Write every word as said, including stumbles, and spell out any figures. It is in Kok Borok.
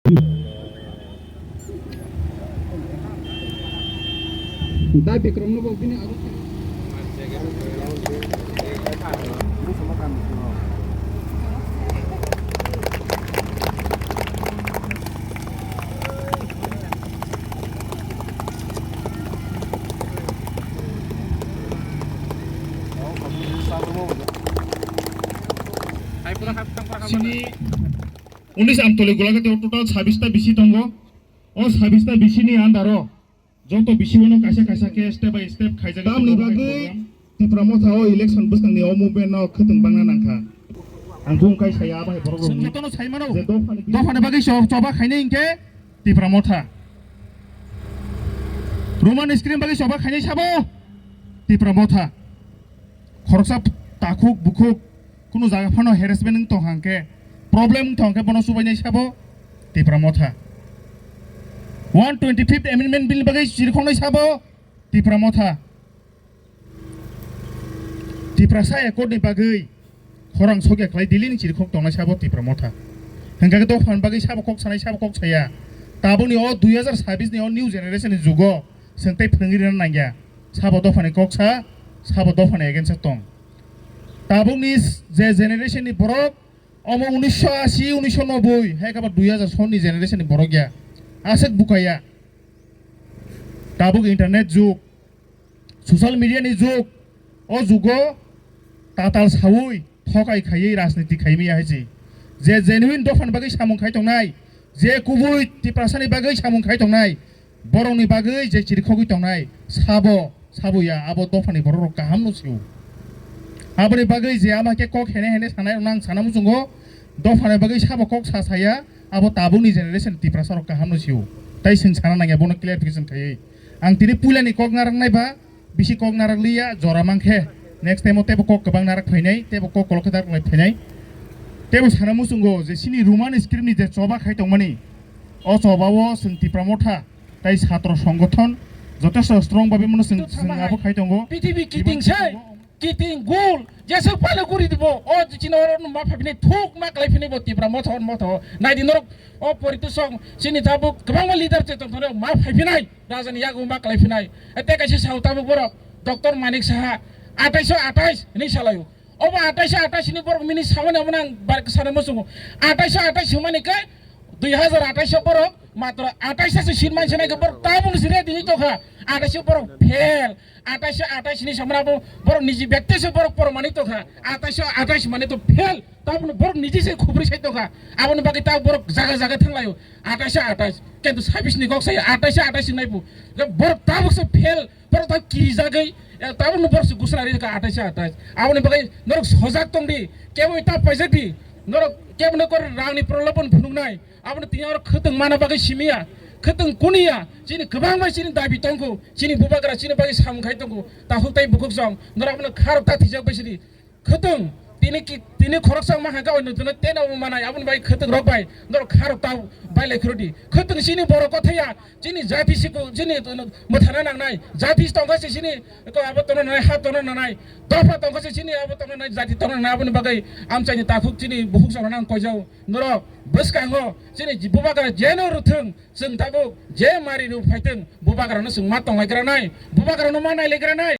Da Bikram no bo bini abo. Sini unis Amtoli Golagati o total sabis ta bisi tongo. O sabis ta bisi ni under o joto bisi bono kaisa kaisa khe step by step khaijak. Tamni bagwi Tipra Motha o election bwskangni o movement no khwtwng bangna nangkha. Ang bung kai saya bai borok rokni. Chwng jotono sai mano. Je dophani bagwi choba khainai hinkhe Tipra Motha. Roman screen bagwi choba khainai sabo Tipra Motha. Khoroksa takhuk bukhuk kunu jaga phano harassment wng tong hang khe, problem wng tong khe bono chubainai sabo Tipra Motha. One twenty fifth Amendment Bill bagwi chirikhoknai sabo Tipra Motha. Tiprasa Accord ni bagwi khorang sokya khlai Delhi ni chirikhok tongnai sabo Tipra Motha. Hingkha khe dophani bagwi sabo kok sanai sabo kok saya. Tabukni o dui hazar sabis ni o new generation ni jugo chwng tei phwrwngwi rwna nangya. Sabo dophani kok sa, sabo dophani against o tong. Tabukni s-, je generation ni borok, omo unisho ashi, unisho noboi, hai khe ba dui hazar son ni generation ni borok ya. Aswk bukaya. Tabuk internet jug, social media ni jug, o jugo tatal saui, thokai khaiwi rajniti khaimaya hai se. Je genuine dophani bagwi samung khai tongnai, je kubui Tiprasani bagwi samung khai tongnai, borokni bagwi je chirikhogwi tongnai, sabo, sabo ya, abo dophani borok rok kaham no sio. Aboni bagwi je ama khe kok hene hene sanai rok nang sana muchungo, dophani bagwi sabo kok sa saya, abo tabukni generation Tiprasa rok kaham no sio. Tai chwng sana nangya bono clarification khaiwi. Ang tini puila ni kok narak nai ba, bisi kok narak liya, jora mankhe. Next time o tebo kok kwbang narak phainai, tebo kok kolok khe narak lai phainai. Tebo sana muchungo je sini Roman script ni je choba khai tongmani, o choba o chwng Tipra Motha tai satro songgothon jotesto strong babe mano chwng, chwng abo khai tongo. P T V kiting se, kiting gul, jesa pale guri dibo, o chini oro ma phaiphinai thuk ma kalai phinai bo Tipra Motha, Motha. Nai di norok o poritu song, chini tabuk kwbangma leader che tongthok ma phaiphinai. Rajani yago ma kalai phinai. Ete kaisa sao tabuk borok, Doctor Manik Saha, atais atais hinwi salaio. Obo atais atais ni borok mini samani obo nang bar sana muchungo. Atais atais hwnmani khe dui hazar atais o borok matro atais se sin man sanai khe borok tabuk se ready ni tokha. Atais o borok fail. Atais atais ni samra bo borok niji bekte se borok pormani tokha. Atais atais mane to fail. Tabuk borok niji se khubri sai tokha. Aboni bagwi ta borok jaga jaga thanglaio. Atais atais. Kintu sabis ni kok sai atais atais nai bu. Borok tabuk se fail. Borok ta kirijagwi, eh, tabukno borok se gusna ri kha atais atais. Aboni bagwi norok sojak tong di, kebo ta paijak di, norok kebo no kor rang ni prolobon phunuk nai. Aboni tini oro khwtwng mana bagwi simiya, khwtwng kuniya, chini kwbang bai chini dabi tongkhu, chini bubagra chini bagwi samung khai tongkhu, takhuk tai bukhuk jong, norok abono kharok ta thijak bai sidi. Khwtwng, tini ki, tini khoroksa wngma hangkha, oino jono teno wngma nai, aboni bai khwtwng rok bai, norok kharok ta bai lai khurudi. Khwtwng chini borok kothaya, chini jati siku, chini mwthana nangnai, jati tongkha se chini ko abo tongna nangnai, ha tongna nangnai, dopha tongkha se chini abo tongna nangnai, jati tongna nangnai, aboni bagwi amchaini takhuk chini bukhuk chwng nang koijao. Norok bwskango chini bubagra jeno rwthwng, chwng tabuk je mari rw phaitwng, bubagrano chwng ma tonglai gra nai, bubagrano ma nailai gra nai.